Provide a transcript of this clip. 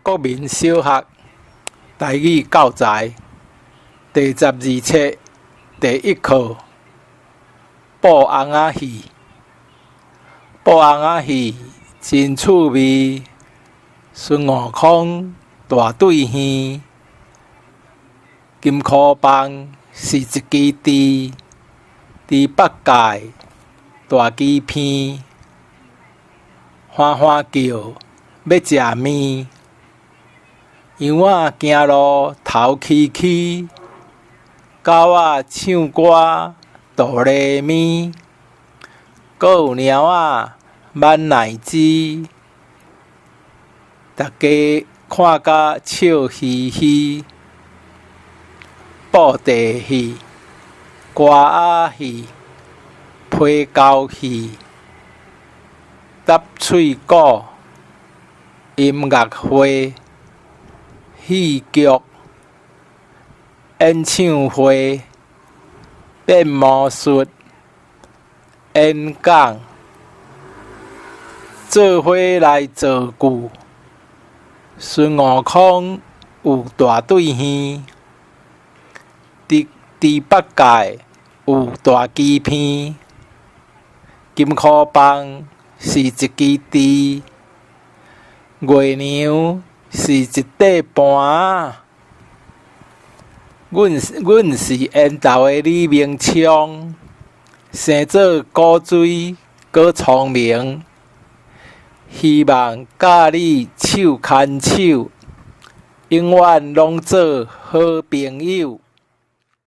國民小學台語教材第12冊第一課布翁仔戲。布翁仔戲真趣味，孫悟空大對耳，金箍棒是一支豬，豬八戒大欺騙，歡歡叫欲食麵，羊仔行路頭曲曲，狗仔唱歌哆來咪，閣有貓仔挽奶汁，逐家看甲笑嘻嘻。布袋戲、歌仔戲、批膠戲、答喙鼓、音樂會、戲劇、演唱會、變魔術、演講、做伙來造句。孫悟空有大對耳，豬豬八戒有大欺騙，金箍棒是一支豬，月娘是一塊盤仔。阮阮是緣投的李明昌，生做古錐閣聰明，希望佮你手牽手，永遠攏做好朋友。